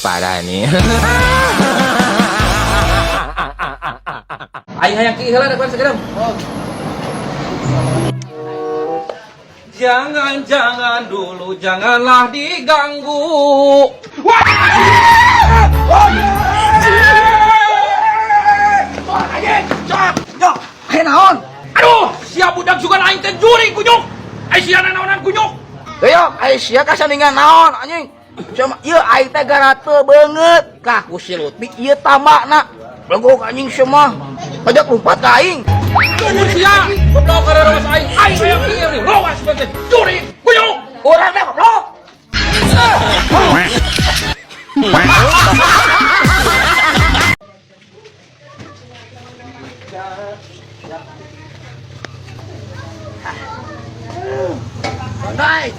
Parah nih. Aing hayang ki heula da segera. Jangan, jangan dulu, janganlah diganggu. Hey naon? Aduh, siap budak juga aing teh juri kunyuk. Ai sia nanaonan kunyuk. Doyok, ai sia kasandingan naon anjing? Cuma ieu aing teh garate beungeut. Kah ku si Lutfi ieu tambakna. Belengkok anjing sia mah. Pajak lompat ka aing. Tunggu sia, goblok gara rawas aing. Aing hayang kieu nih, rawas teh juri kunyuk. Urang teh goblok. Bangkai.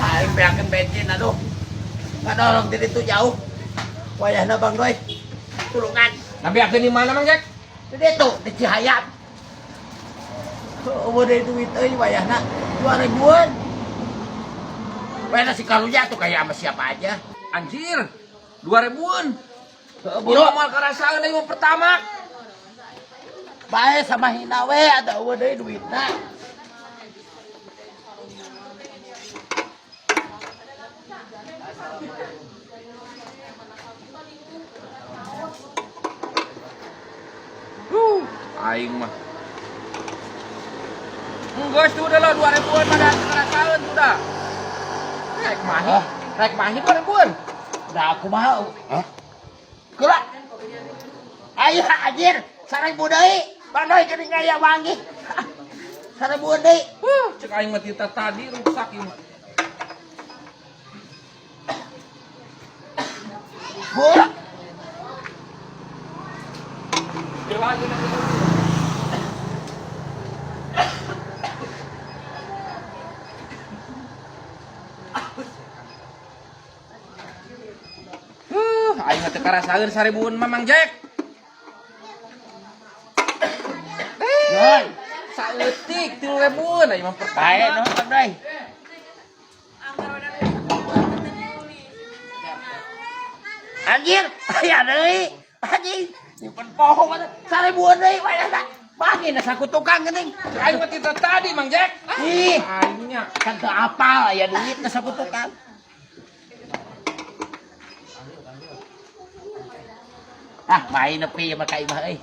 Aing beakeun bensin aduh. Ngadorong di ditu jauh. Wayahna Bang Doi. Tulungan. Nabi akeun di mana Mang Jack? Di ditu di Cihayam. Eueuh deui duit euy wayahna 2000-an. Wayahna si karunya tuh kayak sama siapa aja. Anjir, 2000-an. Heeh, Buru buru. moal karasaeun deui mah pertama. Bae sama hina we ada eueuh deui duitna. Aing mah. Enggak, sudah lah 2000-an mah da karasaeun sudah. Rek mahi, rek mahi 2000-an. Da aku mah. Hah? Kula. Ayo anjir, 1000 deui. Bang Doi geuning aya wangi. 1000 deui. Cek aing mah tita tadi rusak ieu mah. Buru. Aing mah teu karasaeun 1000-an mah Mang Jack. Doi. Saeutik 3000-an aing mah pertama. Bae nuhun Bang Doi. Anjir, aya deui. Anjing, nyimpen poho mah 1000-an deui wayahna. Bangin saku tukang geuning. Cek aing mah tita tadi Mang Jack. Ih, Aingnya. kan teu apal aya duit na saku tukang. Ah, main nepi mah ka imah euy.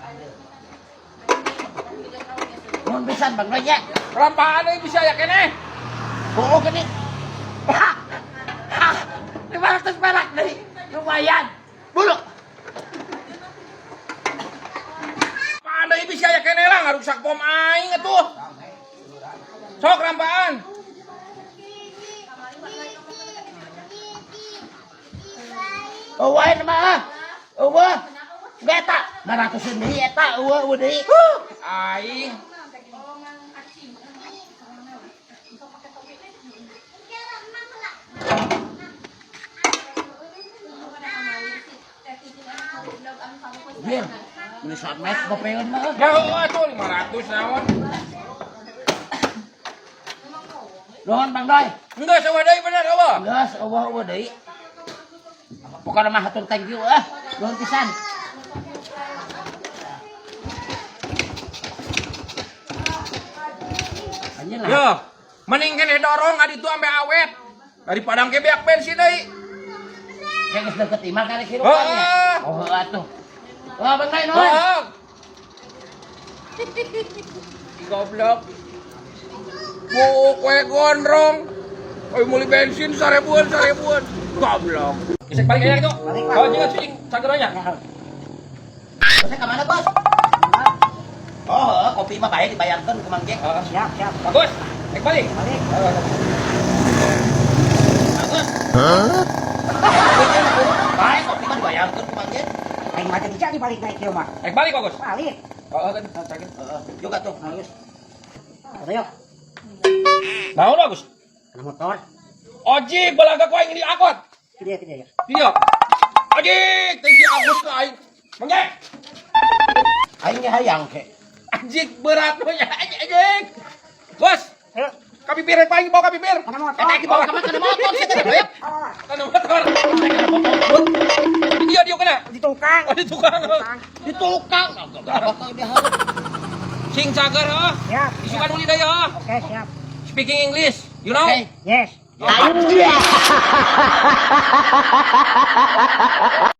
Nuhun pisan Bang Doi nya. Rampaan euy bisa aya keneh. Bohong geuning. Hah, 500 perak deui. Lumayan. Bulu. Rampaan deui bisa aya keneh lah ngaruksak pom aing atuh. Sok rampaan. Eueuh mah ah. Eueuh. Geus eta 500 deui eta eueuh eueuh deui. Aing. Bir, beli samet gopeun mah. Ya heueuh atuh 500 naon. Nuhun Bang Doi. Enggak eueuh deui bener eueuh. Geus eueuh eueuh deui. Pokona mah hatur thank you ah. Nuhun pisan. Anjing lah. Yo, mending keneh dorong adi tu ambe awet. Daripada engke beak bensin deui. Kayak geus deket imah kali hirupan nya. Heeh. Oh heueuh atuh. Wah, Bang Doi nuhun. Heeh. Goblok. Buuk we gondrong. Oi meuli bensin 1000-an 1000-an. Goblok. Gesek balik aya itu. Balik, Pak. Oh, jeung cucing sageranya. Bosnya ka mana, Bos? Oh, heueuh, kopi mah bae dibayarkeun ku Mang Jack. Heeh. Siap, siap. Bagus. Rek balik. Balik. Bagus. Bae kopi mah dibayarkeun ku Mang Jack. Aing mah teh jadi balik naik kieu mah. Rek balik bagus. Balik. Heeh kan cagin. Heeh, juga tuh. Bagus. Ayo, Naon bagus? kana motor. Ojek balaga ku aing di angkot. Dia dia ya. Iya. Ojek, thank you Agus ke aing. Mang Jack. Aing ge hayang ke. Anjing berat punya anjing. Bos. Ayo. Ka bibir paling bawa ka bibir. Kana motor. Eta dibawa Ka mana motor sih teh, Beb? Kana motor. Dia dia kena. Di tukang. Oh, di tukang. Di tukang. Bakal dia harus. Sing cager heuh. Siap. Isukan uli deui heuh. Oke, siap. Speaking English, you know? Oke. Yes. Ayo.